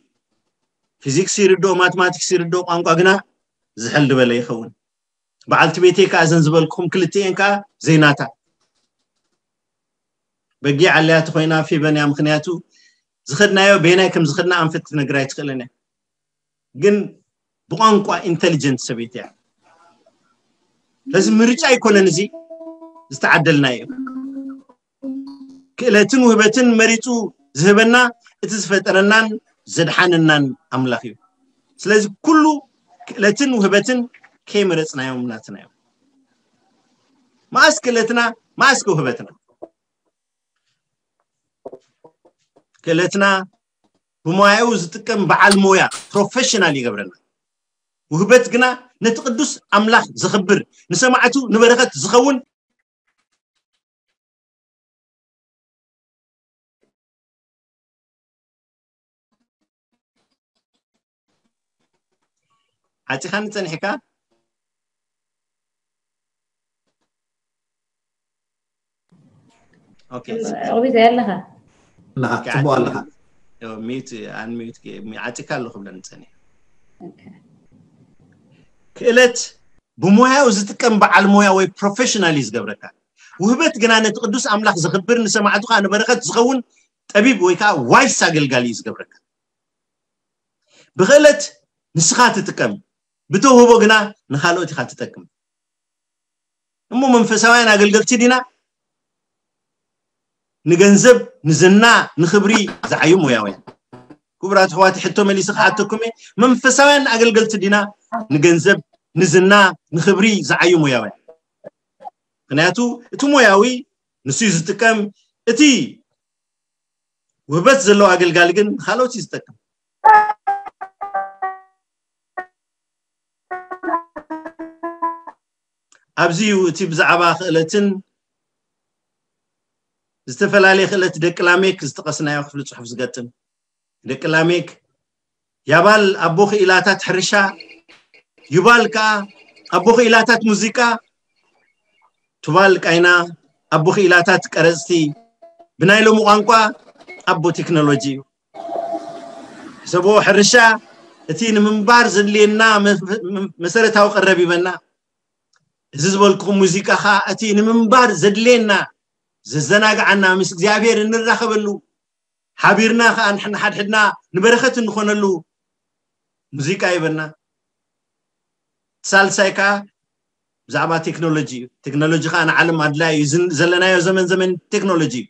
ፊዚክስ ይርድኦ ማትማቲክስ ይርድኦ ቋንቋ ግና ዝሕል ዝበለ ይኸውን። በዓልቲ ቤተይ ከዓ እዘን ዝበልኩኹም ክልቲኤን ከዓ ዘይናታ በጊዕ ኣለያ ተኮይና ፌበን እያ። ምክንያቱ ዝኸድናዮ በየናይ ከም ዝኸድና ኣንፈት ክትነግር ኣይትኽእልን እያ። ግን ብቋንቋ ኢንቴሊጀንት ሰበይቲ እያ። ስለዚ ምርጫ ኣይኮነን እዚ ዝተዓደልናዮ። ክእለትን ውህበትን መሪፁ ዝህበና እቲ ዝፈጠረናን ዘድሓነናን ኣምላኽ እዩ። ስለዚ ኩሉ ክእለትን ውህበትን ከይመረፅናዮም ናትና እዮም። መኣስ ክእለትና መኣስ ከ ውህበትና ክእለትና ብሞያኡ ዝጥቀም በዓል ሞያ ፕሮፌሽናል ይገብረና። ውህበት ግና ነቲ ቅዱስ ኣምላኽ ዘኽብር፣ ንሰማዕቱ ንበረኸት ዝኸውን። ዓፂኻኒ ጸኒሕካ? ኦኬ። ኦቢዛ ኣለኻ? ኣለኻ፣ ጽቡቕ ኣለኻ። ሚዩት፣ ኣንሚዩት፣ ዓፂካ ኣለኹ ብለኒ ጸኒሕ። ክእለት ብሞያኡ ዝጥቀም በዓል ሞያ ወይ ፕሮፌሽናል እዩ ዝገብረካ። ውህበት ግና ነቲ ቅዱስ ኣምላኽ ዘኽብር፣ ንሰማዕቱ ከዓ ንበረኸት ዝኸውን ጠቢብ ወይ ከዓ ዋይስ ኣገልጋሊ እዩ ዝገብረካ። ብክእለት ንስኻ ትጥቀም፣ ብተውህቦ ግና ንኻልኦት ኢኻ ትጠቅም። እሞ መንፈሳውያን ኣገልገልቲ ዲና? ንገንዘብ፣ ንዝና፣ ንኽብሪ ዝዓዩ ሞያውያን። ክቡራት ኣሕዋት፣ ሕቶ መሊስ ክሓተኩም እየ። መንፈሳውያን ኣገልገልቲ ዲና? ንገንዘብ፣ ንዝና፣ ንኽብሪ ዝዓዩ ሞያውያን። ምክንያቱ እቲ ሞያዊ ንሱ እዩ ዝጥቀም፣ እቲ ውህበት ዘለዎ ኣገልጋሊ ግን ካልኦት እዩ ዝጠቅም። ኣብዚ እዩ እቲ ብዛዕባ ክእለትን ዝተፈላለየ ክእለት ደቂ ላሜክ ዝጠቐስናዮ ክፍሊ ጽሑፍ ዝገጥም። ደቂ ላሜክ ያባል ኣቦ ክኢላታት ሕርሻ፣ ዩባል ከኣ ኣቦ ክኢላታት ሙዚቃ፣ ቱባል ቃይና ኣቦ ክኢላታት ቀረጽቲ፣ ብናይ ሎሚ ቋንቋ ኣቦ ቴክኖሎጂ እዩ። ሕሰቦ፣ ሕርሻ እቲ ንምንባር ዘድልየና መ- መ- መሰረታዊ ቀረብ ይበና። እዚ ዝበልኩኹም ሙዚቃ ኸኣ እቲ ንምንባር ዘድልየና፣ ዘዘናግዓና፣ ምስ እግዚኣብሔር እንራኸበሉ፣ ሓቢርና ኸኣ ንሕና ሓድሕድና ንበረኸት እንኾነሉ ሙዚቃ ይበና። ሳልሳይ ከኣ ብዛዕባ ቴክኖሎጂ እዩ። ቴክኖሎጂ ኸኣ ንዓለም ኣድላይ እዩ። ዝን- ዘለናዮ ዘመን ዘመን ቴክኖሎጂ እዩ።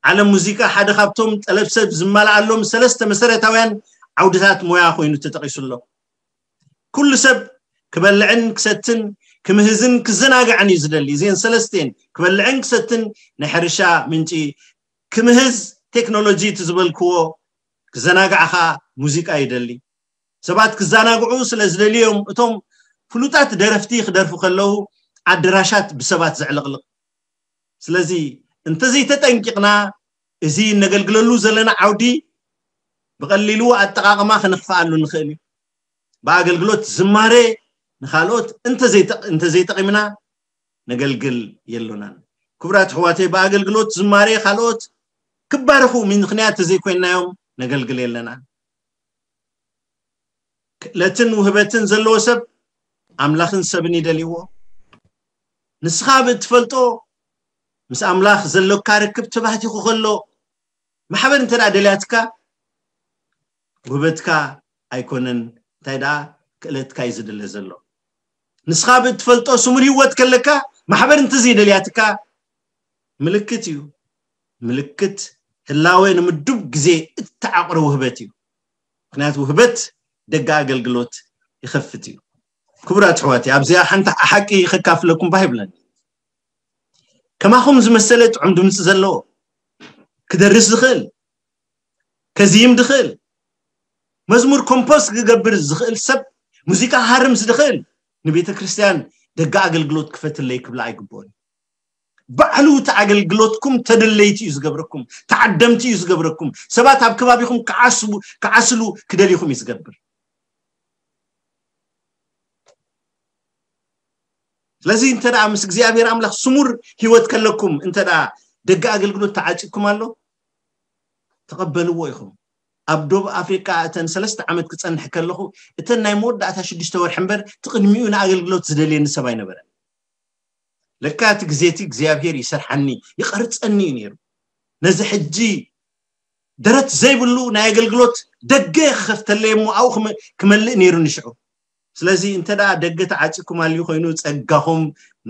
ዓለም ሙዚቃ ሓደ ካብቶም ጠለብ ሰብ ዝመልኣሎም ሰለስተ መሰረታውያን ዓውድታት ሞያ ኮይኑ ተጠቒሱ ኣሎ። ኩሉ ሰብ ክበልዕን ክሰትን ክምህዝን ክዘናግዕን እዩ ዝደሊ። እዚአን ሰለስቴን ክበልዕን ክሰትን ናይ ሕርሻ ምንጪ፣ ክምህዝ ቴክኖሎጂ እቲ ዝበልክዎ፣ ክዘናጋዕ ኸዓ ሙዚቃ ይደሊ። ሰባት ክዘናግዑ ስለ ዝደልዮም እቶም ፍሉጣት ደረፍቲ ክደርፉ ከለዉ ኣደራሻት ብሰባት ዘዕለቕልቕ። ስለዚ እንተዘይተጠንቂቕና እዚ እነገልግለሉ ዘለና ዓውዲ ብቐሊሉ ኣጠቓቕማ ከነኽፍኣሉ ንኽእል እዩ። ብኣገልግሎት ዝማሬ ንኻልኦት እንተዘይጠ- እንተዘይጠቒምና ነገልግል የሎናን። ክቡራት ኣሕዋተይ፣ ብኣገልግሎት ዝማሬ ካልኦት ክባረኹ ምኽንያት ተዘይኮይናዮም ነገልግል የለናን። ክእለትን ውህበትን ዘለዎ ሰብ ኣምላኽን ሰብን ይደልይዎ። ንስኻ ብእትፈልጦ ምስ ኣምላኽ ዘሎካ ርክብ ተባህቲኹ ከሎ፣ ማሕበር እንተ ደኣ ደልያትካ፣ ውህበትካ ኣይኮነን፣ እንታይ ደኣ ክእለትካ እዩ ዝድለ ዘሎ። ንስኻ ብእትፈልጦ ስሙር ህይወት ከለካ፣ ማሕበር እንተ ዘይደልያትካ፣ ምልክት እዩ። ምልክት ህላወ ንምዱብ ግዜ እተዓቑረ ውህበት እዩ። ምክንያቱ ውህበት ደገ ኣገልግሎት ይኸፍት እዩ። ክቡራት ኣሕዋተይ፣ ኣብዚኣ ሓንቲ ሓቂ ከካፍለኩም ባህ ይብለኒ። ከማኹም ዝመሰለ ጥዑም ድምፂ ዘለዎ፣ ክደርስ ዝኽእል፣ ከዝይም ዝኽእል፣ መዝሙር ኮምፖስ ክገብር ዝኽእል ሰብ፣ ሙዚቃ ክሃርምስ ዝኽእል፣ ንቤተ ክርስቲያን ደገ ኣገልግሎት ክፈትለይ ክብላ ኣይግብኦን። ባዕሉ እቲ ኣገልግሎትኩም ተደለይቲ እዩ ዝገብረኩም፣ ተዓደምቲ እዩ ዝገብረኩም። ሰባት ኣብ ከባቢኹም ክዓስቡ ክዓስሉ ክደልይኹም እዩ ዝገብር። ስለዚ እንተ ደኣ ምስ እግዚኣብሔር ኣምላኽ ስሙር ህይወት ከለኩም፣ እንተ ደኣ ደገ ኣገልግሎት ተዓጺኩም ኣሎ፣ ተቐበልዎ ኢኹም። ኣብ ዶብ ኣፍሪቃ እተን ሰለስተ ዓመት ክጸንሕ ከለኹ፣ እተን ናይ መወዳእታ ሽዱሽተ ወርሒ እምበር፣ እቲ ቅድሚኡ ንኣገልግሎት ዝደልየኒ ሰብ ኣይነበረን። ለካ እቲ ግዜ እቲ እግዚኣብሔር ይሰርሓኒ፣ ይቐርጸኒ እዩ ነይሩ። ነዚ ሕጂ ደረት ዘይብሉ ናይ ኣገልግሎት ደገ ክኸፍተለይ እሞ ኣብኡ ክመ- ክመልእ ነይሩ ንሽዑ። ስለዚ እንተ ደኣ ደገ ተዓጺኩም ኣልዩ ኮይኑ፣ ጸጋኹም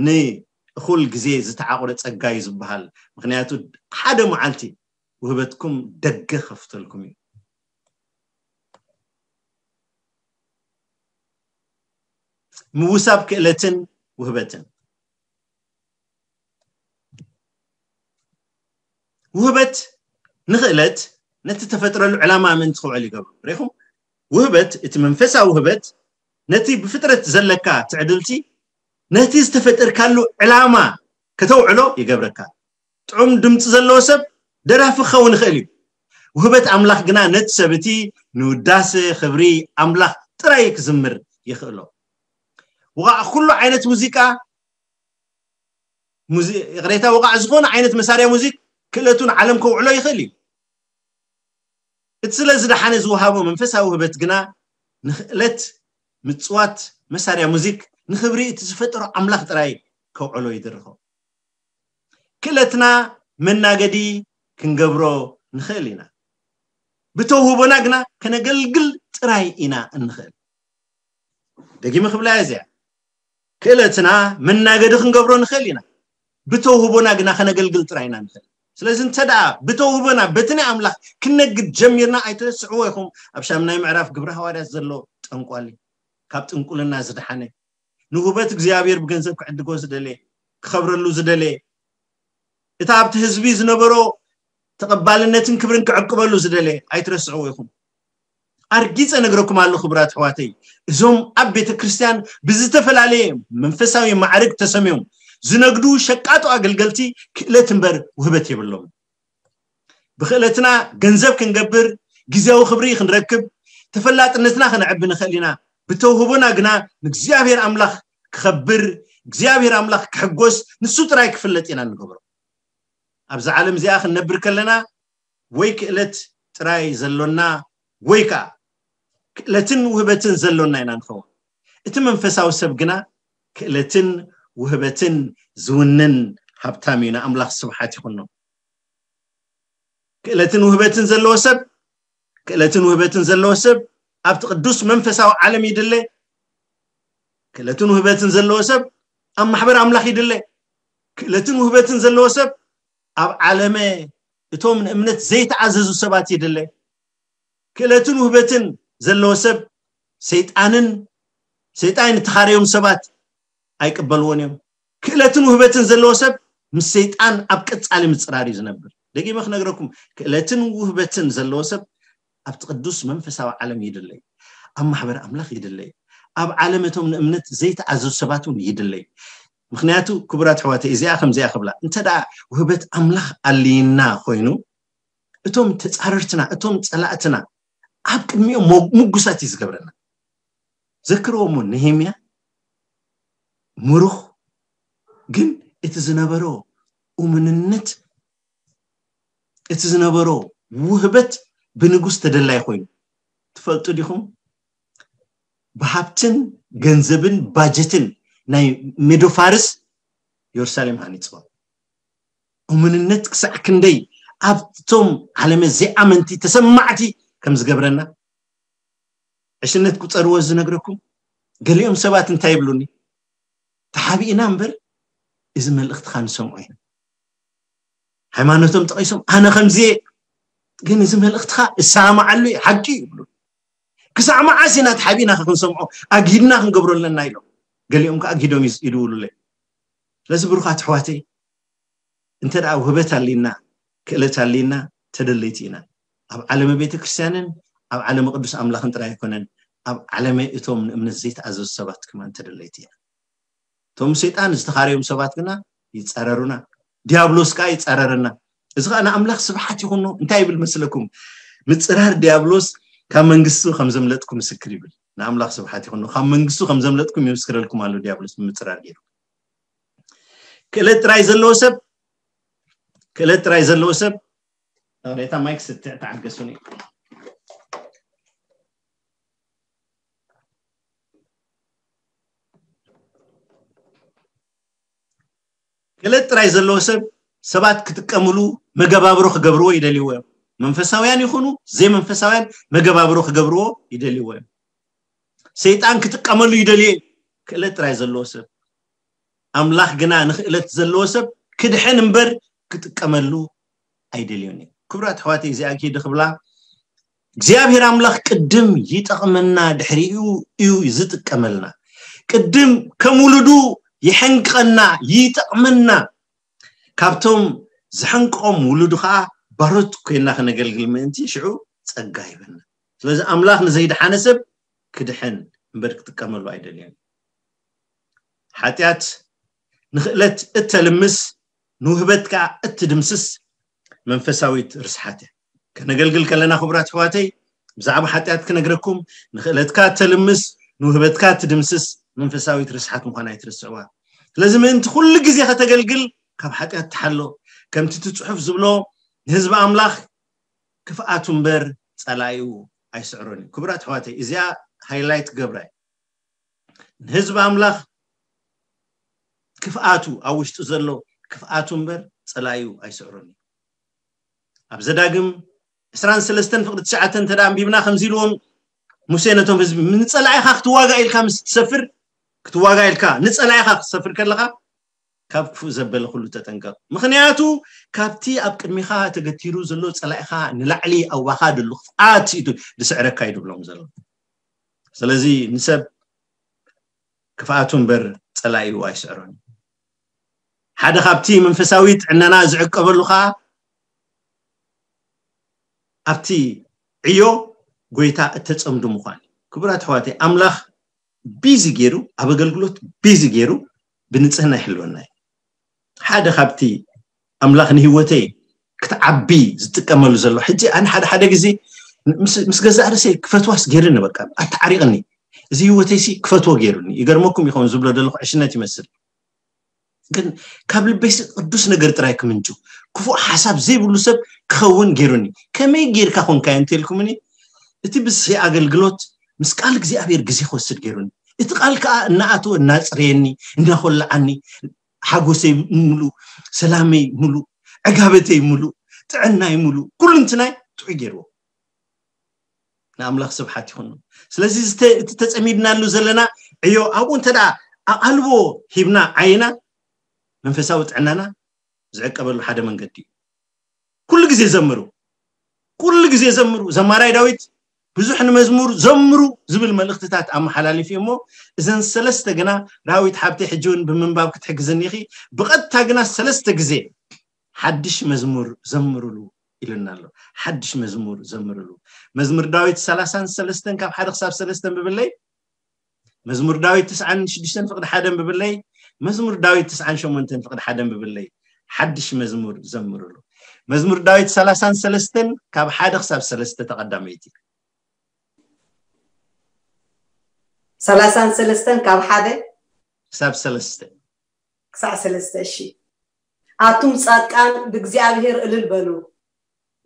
ንእኹል ግዜ ዝተዓቑረ ጸጋ እዩ ዝበሃል። ምኽንያቱ ሓደ መዓልቲ ውህበትኩም ደገ ከፍተልኩም እዩ። ምውሳብ ክእለትን ውህበትን። ውህበት ንክእለት ነቲ ተፈጥረሉ ዕላማ ምእንቲ ክውዕል ይገብሩ። ርኢኹም? ውህበት፣ እቲ መንፈሳዊ ውህበት ነቲ ብፍጥረት ዘለካ ትዕድልቲ ነቲ ዝተፈጠርካሉ ዕላማ ከተውዕሎ ይገብረካ። ጥዑም ድምፂ ዘለዎ ሰብ ደራፊ ክኸውን ይኽእል እዩ። ውህበት ኣምላኽ ግና ነቲ ሰብ እቲ ንውዳሰ ክብሪ ኣምላኽ ጥራይ ክዝምር ይኽእሎ። ወቓዕ ኩሉ ዓይነት ሙዚቃ፣ ይቕሬታ፣ ወቓዕ ዝኾነ ዓይነት መሳርያ ሙዚክ ክእለቱን ዓለም ከውዕሎ ይኽእል እዩ። እቲ ስለ ዝደሓነ ዝወሃቦ መንፈሳዊ ውህበት ግና ንክእለት ምፅዋት መሳርያ ሙዚክ ንክብሪ እቲ ዝፈጠሮ ኣምላኽ ጥራይ ከውዕሎ ይድርኾ። ክእለትና መናገዲ ክንገብሮ ንኽእል ኢና። ብተውህቦና ግና ከነገልግል ጥራይ ኢና እንኽእል። ደጊመ ክብላ እዚኣ፣ ክእለትና መናገዲ ክንገብሮ ንኽእል ኢና። ብተውህቦና ግና ከነገልግል ጥራይ ኢና ንኽእል። ስለዚ እንተ ደኣ ብተውህቦና በቲ ናይ ኣምላኽ ክነግድ ጀሚርና ኣይትረስዕዎ ኢኹም። ኣብ ሻምናይ ምዕራፍ ግብረ ሃዋርያት ዘሎ ጠንቋሊ፣ ካብ ጥንቁልና ዝደሓነ፣ ንውህበት እግዚኣብሔር ብገንዘብ ክዕድጎ ዝደለየ፣ ክኸብረሉ ዝደለየ፣ እቲ ኣብቲ ህዝቢ ዝነበሮ ተቐባልነትን ክብርን ክዕቅበሉ ዝደለየ ኣይትረስዕዎ ኢኹም። ኣርጊፀ ነግረኩም ኣሎ ክቡራት ኣሕዋተይ፣ እዞም ኣብ ቤተ ክርስቲያን ብዝተፈላለየ መንፈሳዊ ማዕርግ ተሰምዮም ዝነግዱ ሸቃጦ ኣገልገልቲ ክእለት እምበር ውህበት የብሎም። ብክእለትና ገንዘብ ክንገብር፣ ግዜያዊ ክብሪ ክንረክብ፣ ተፈላጥነትና ክነዕቢ ንኽእል ኢና። ብተውህቦና ግና ንእግዚኣብሔር ኣምላኽ ክኸብር፣ እግዚኣብሔር ኣምላኽ ክሕጎስ፣ ንሱ ጥራይ ክፍለጥ ኢና እንገብሮ። ኣብዛ ዓለም እዚኣ ክንነብር ከለና ወይ ክእለት ጥራይ ዘሎና ወይ ከዓ ክእለትን ውህበትን ዘሎና ኢና ንኸውን። እቲ መንፈሳዊ ሰብ ግና ክእለትን ውህበትን ዝውንን ሃብታም እዩ። ንኣምላኽ ስብሓት ይኹኖ። ክእለትን ውህበትን ዘለዎ ሰብ፣ ክእለትን ውህበትን ዘለዎ ሰብ ኣብቲ ቅዱስ መንፈሳዊ ዓለም ይድለ። ክእለትን ውህበትን ዘለዎ ሰብ ኣብ ማሕበር ኣምላኽ ይድለ። ክእለትን ውህበትን ዘለዎ ሰብ ኣብ ዓለመ እቶም ንእምነት ዘይተኣዘዙ ሰባት ይድለ። ክእለትን ውህበትን ዘለዎ ሰብ ሰይጣንን ሰይጣን እተኻረዮም ሰባት ኣይቅበልዎን እዮም። ክእለትን ውህበትን ዘለዎ ሰብ ምስ ሰይጣን ኣብ ቀጻሊ ምጽራር እዩ ዝነብር። ደጊመ ክነግረኩም፣ ክእለትን ውህበትን ዘለዎ ሰብ ኣብቲ ቅዱስ መንፈሳዊ ዓለም ይድለይ፣ ኣብ ማሕበር ኣምላኽ ይድለይ፣ ኣብ ዓለም እቶም ንእምነት ዘይተኣዘዙ ሰባት እውን ይድለይ። ምክንያቱ ክቡራት ኣሕዋተይ፣ እዚኣ ከምዚኣ ክብላ፣ እንተ ደኣ ውህበት ኣምላኽ ኣልይና ኮይኑ፣ እቶም ተጻረርትና፣ እቶም ጸላእትና ኣብ ቅድሚኦም ሞ- ምጉሳት እዩ ዝገብረና። ዘክርዎ እሞ ነሄምያ ምሩኽ ግን እቲ ዝነበሮ እሙንነት፣ እቲ ዝነበሮ ውህበት ብንጉስ ተደላይ ኮይኑ። ትፈልጡ ዲኹም? ብሃብትን ገንዘብን ባጀትን ናይ ሜዶ ፋርስ የሩሳሌም ሃኒፅዋ። እሙንነት ክሳዕ ክንደይ ኣብቶም ዓለመ ዘይኣመንቲ ተሰማዕቲ ከም ዝገብረና ዕሽነት ቁፀርዎ ዝነግረኩም። ገሊኦም ሰባት እንታይ ይብሉኒ? ተሓቢእና እምበር እዚ መልእኽትኻ ንሰምዖ ኢና። ሃይማኖቶም ጠቒሶም ኣነ ከምዚ እየ፣ ግን እዚ መልእኽትኻ እሰማማዓሉ እየ፣ ሓቂ እዩ ይብሉ። ክሳዕ መዓስ ኢና ተሓቢእና ክንሰምዖ፣ ኣግሂድና ክንገብሮ ኣለና ኢሎም። ገሊኦም ከዓ ኣግሂዶም ይዝ- ይድውሉለይ። ስለዚ ብሩኻት ኣሕዋተይ፣ እንተ ደኣ ውህበት ኣሊና፣ ክእለት ኣሊና፣ ተደለይቲ ኢና። ኣብ ዓለመ ቤተ ክርስቲያንን ኣብ ዓለመ ቅዱስ ኣምላኽን ጥራይ ኣይኮነን፣ ኣብ ዓለመ እቶም ንእምነት ዘይተኣዘዙ ሰባት ከማን ተደለይቲ ኢና። እቶም ሰይጣን ዝተኻረዮም ሰባት ግና ይጻረሩና፣ ዲያብሎስ ከኣ ይጻረረና። እዚ ከኣ ንኣምላኽ ስብሓት ይኹኖ። እንታይ ይብል መስለኩም? ምጽራር ዲያብሎስ ካብ መንግስቱ ከም ዘምለጥኩ ምስክር ይብል። ንኣምላኽ ስብሓት ይኹኖ። ካብ መንግስቱ ከም ዘምለጥኩም ይምስክረልኩም ኣሎ ዲያብሎስ ብምጽራር ገይሩ። ክእለት ጥራይ ዘለዎ ሰብ፣ ክእለት ጥራይ ዘለዎ ሰብ፣ ነታ ማይክ ስትዕ ተዓገሱኒ። ክእለት ጥራይ ዘለዎ ሰብ ሰባት ክጥቀምሉ መገባብሮ ክገብርዎ ይደልይዎ እዮም። መንፈሳውያን ይኹኑ ዘይመንፈሳውያን መገባብሮ ክገብርዎ ይደልይዎ እዮም። ሰይጣን ክጥቀመሉ ይደልዮ እዩ፣ ክእለት ጥራይ ዘለዎ ሰብ። ኣምላኽ ግና ንክእለት ዘለዎ ሰብ ክድሕን እምበር ክጥቀመሉ ኣይደልዮን እዩ። ክቡራት ኣሕዋተይ፣ እዚኣ ኪዲ ክብላ እግዚኣብሔር ኣምላኽ ቅድም ይጠቕመና፣ ድሕሪኡ እዩ ዝጥቀመልና። ቅድም ከም ውሉዱ ይሐንቀና፣ ይጠቕመና። ካብቶም ዝሐንቆም ውሉዱ ኸዓ ባሮት ኮይና ከነገልግል ምእንቲ ሽዑ ጸጋ ይበና። ስለዚ ኣምላኽ ንዘይድሓነ ሰብ ክድሕን እምበር ክጥቀመሉ ኣይደልዮን። ሓጢኣት ንኽእለት እተልምስ፣ ንውህበት ከኣ እትድምስስ መንፈሳዊት ርስሓት እያ። ከነገልግል ከለና ክቡራት ኣሕዋተይ፣ ብዛዕባ ሓጢኣት ክነግረኩም፣ ንኽእለትካ እተልምስ፣ ንውህበትካ እትድምስስ መንፈሳዊት ርስሓት ምዃና ኣይትርስዕዋ። ስለዚ ምእንቲ ኩሉ ግዜ ከተገልግል ካብ ሓጢኣት ተሓሎ። ከምቲ እቲ ጽሑፍ ዝብሎ፣ ንህዝቢ ኣምላኽ ክፍኣቱ እምበር ጸላኢኡ ኣይስዕሮን እዩ። ክቡራት ኣሕዋተይ፣ እዚኣ ሃይላይት ክገብራ እየ። ንህዝቢ ኣምላኽ ክፍኣቱ፣ ኣብ ውሽጡ ዘሎ ክፍኣቱ እምበር ጸላኢኡ ኣይስዕሮን እዩ። ኣብ ዘዳግም ዕስራን ሰለስተን ፍቕዲ ትሽዓተ እንተ ደኣ ኣንቢብና፣ ከምዚ ኢልዎም ሙሴ ነቶም ህዝቢ፣ "ንጸላኢኻ ክትዋጋእ ኢልካ ምስ ትሰፍር፣ ክትዋጋእ ኢልካ ንጸላኢኻ ክትሰፍር ከለኻ፣ ካብ ክፉእ ዘበለ ኩሉ ተጠንቀቕ። ምኽንያቱ ካብቲ ኣብ ቅድሚኻ ተገቲሩ ዘሎ ጸላኢኻ ንላዕሊ ኣባኻ ደሎ ክፍኣት እዩ ዝስዕረካ" እዩ ድብሎም ዘሎ። ስለዚ ንሰብ ክፍኣቱ እምበር ጸላኢኡ ኣይስዕሮን። ሓደ ካብቲ መንፈሳዊ ጥዕናና ዝዕቀበሉ ኸኣ ኣብቲ ዕዮ ጎይታ እተጸምዱ ምዃን እዩ። ክቡራት ኣሕዋተይ፣ ኣምላኽ ቢዚ ገይሩ፣ ኣብ ኣገልግሎት ቢዚ ገይሩ ብንጽህና ይሕልወና እዩ። ሓደ ካብቲ ኣምላኽ ንህይወተይ ክትዓቢ ዝጥቀመሉ ዘሎ፣ ሕጂ ኣነ ሓደ ሓደ ግዜ ምስ ምስ ገዛእ ርእሰይ ክፈትዋስ ገይሩኒ፣ በቃ ኣተዓሪቕኒ። እዚ ህይወተይሲ ክፈትዎ ገይሩኒ። ይገርመኩም ይኸውን ዝብሎ ዘለኹ ዕሽነት ይመስል። ግን ካብ ልበይሲ ቅዱስ ነገር ጥራይ ክምንጩ፣ ክፉእ ሓሳብ ዘይብሉ ሰብ ክኸውን ገይሩኒ። ከመይ ጌርካ ኾንካዮ እንተልኩምኒ፣ እቲ ብዝሒ ኣገልግሎት ምስ ቃል እግዚኣብሔር ግዜ ክወስድ ገይሩኒ። እቲ ቃል ከኣ እናኣተወ እናጽረየኒ፣ እናኾልዓኒ፣ ሓጎሰይ ምሉእ፣ ሰላመይ ምሉእ፣ ዕጋበተይ ምሉእ፣ ጥዕናይ ምሉእ፣ ኩሉ እንትናይ ጥዑይ ገይርዎ። ንኣምላኽ ስብሓት ይኹኑ። ስለዚ ዝተ-፣ እቲ ተጸሚድናሉ ዘለና ዕዮ ኣብኡ እንተ ደኣ ኣቓልቦ ሂብና ዓይና መንፈሳዊ ጥዕናና ዝዕቀበሉ ሓደ መንገዲ እዩ። ኩሉ ግዜ ዘምሩ፣ ኩሉ ግዜ ዘምሩ። ዘማራይ ዳዊት ብዙሕ ንመዝሙር ዘምሩ ዝብል መልእኽትታት ኣመሓላሊፉ እዩ እሞ፣ እዘን ሰለስተ ግና ዳዊት ሓብተይ ሕጂ እውን ብምንባብ ክትሕግዝኒ ኢኺ። ብቐጥታ ግና ሰለስተ ግዜ ሓድሽ መዝሙር ዘምሩሉ ኢሉና ኣሎ። ሓድሽ መዝሙር ዘምሩሉ። መዝሙር ዳዊት ሰላሳን ሰለስተን ካብ ሓደ ክሳብ ሰለስተ ብብለይ፣ መዝሙር ዳዊት ትስዓን ሽዱሽተን ፍቕዲ ሓደ ብብለይ፣ መዝሙር ዳዊት ትስዓን ሸሞንተን ፍቕዲ ሓደ ብብለይ። ሓድሽ መዝሙር ዘምሩሉ። መዝሙር ዳዊት ሰላሳን ሰለስተን ካብ ሓደ ክሳብ ሰለስተ ተቐዳመይቲ። ሰላሳን ሰለስተን ካብ ሓደ ክሳብ ሰለስተ። ክሳዕ ሰለስተ። እሺ። ኣቱም ጻድቃን ብእግዚኣብሔር እልል በሉ፣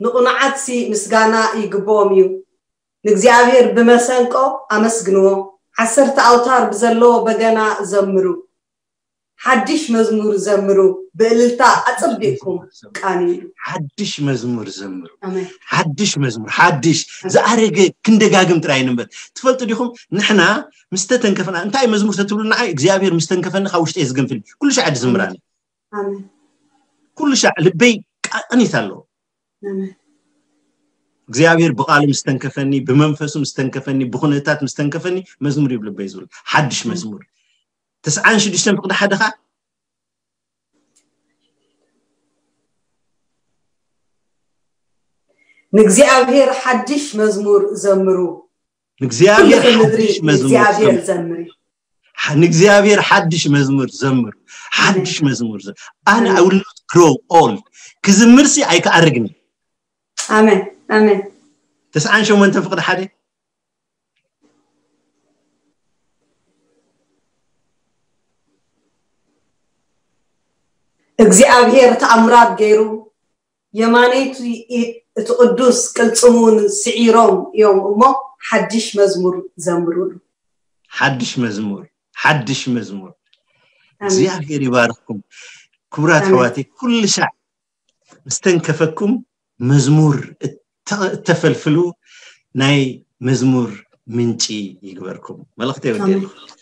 ንቕኑዓትሲ ምስጋና ይግብኦም እዩ። ንእግዚኣብሔር ብመሰንቆ ኣመስግንዎ፣ ዓሰርተ ኣውታር ብዘለዎ በገና ዘምሩ፣ ሓድሽ መዝሙር ዘምሩ፣ ብእልልታ ኣጸቢቕኩም ቃንዩ። ሓድሽ መዝሙር ዘምሩ። ኣሜን። ሓድሽ መዝሙር፣ ሓድሽ፣ ዝኣረገ ክንደጋግም ጥራይ ንንበር። ትፈልጡ ዲኹም፣ ንሕና ምስ ተተንከፍና፣ እንታይ መዝሙር ተትብሉ ንዓ፣ እግዚኣብሔር ምስ ተንከፈኒ ካብ ውሽጠይ ዝገንፍል ኩሉ ሻዕ ድዝምራኒ። ኣሜን። ኩሉ ሻዕ ልበይ ቃ-፣ ቅኒት ኣለዎ። ኣሜን። እግዚኣብሔር ብቃሉ ምስ ተንከፈኒ፣ ብመንፈሱ ምስ ተንከፈኒ፣ ብኹነታት ምስ ተንከፈኒ፣ መዝሙር እዩ ልበይ ዝብል። ሓድሽ ኣሜን። መዝሙር። ተስዓን ሽዱሽተን ፍቕዲ ሓደ ኸዓ፣ ንእግዚኣብሔር ሓድሽ መዝሙር ዘምሩ። ንእግዚኣብሔር ኩልኺ ምድሪ ሓድሽ መዝሙር ንእግዚኣብሔር ዘምሩ። ዘምሪ። ሓ-፣ ንእግዚኣብሔር ሓድሽ መዝሙር ዘምሩ። ሓድሽ ኣሜን። መዝሙር ዘ-፣ ኣነ ኣሜን። I will not grow old። ክዝምርሲ ኣይክኣርግን። ኣሜን፣ ኣሜን። ተስዓን ሸሞንተን ፍቕዲ ሓደ። እግዚኣብሔር ተኣምራት ገይሩ፣ የማነይቲ ኢድ እቲ ቅዱስ ቅልጽሙን ስዒሮም እዮም እሞ፣ ሓድሽ መዝሙር ዘምሩሉ። ሓድሽ መዝሙር፣ ሓድሽ መዝሙር። ኣሜን። እግዚኣብሔር ይባርኽኩም። ክቡራት ኣሜን። ኣሕዋተይ፣ ኩሉ ሻዕ ምስ ተንከፈኩም መዝሙር እተ-፣ እተፈልፍሉ ናይ መዝሙር ምንጪ ይግበርኩም። መልእኽተይ ወዲኤ ኣለኹ። ኣሜን።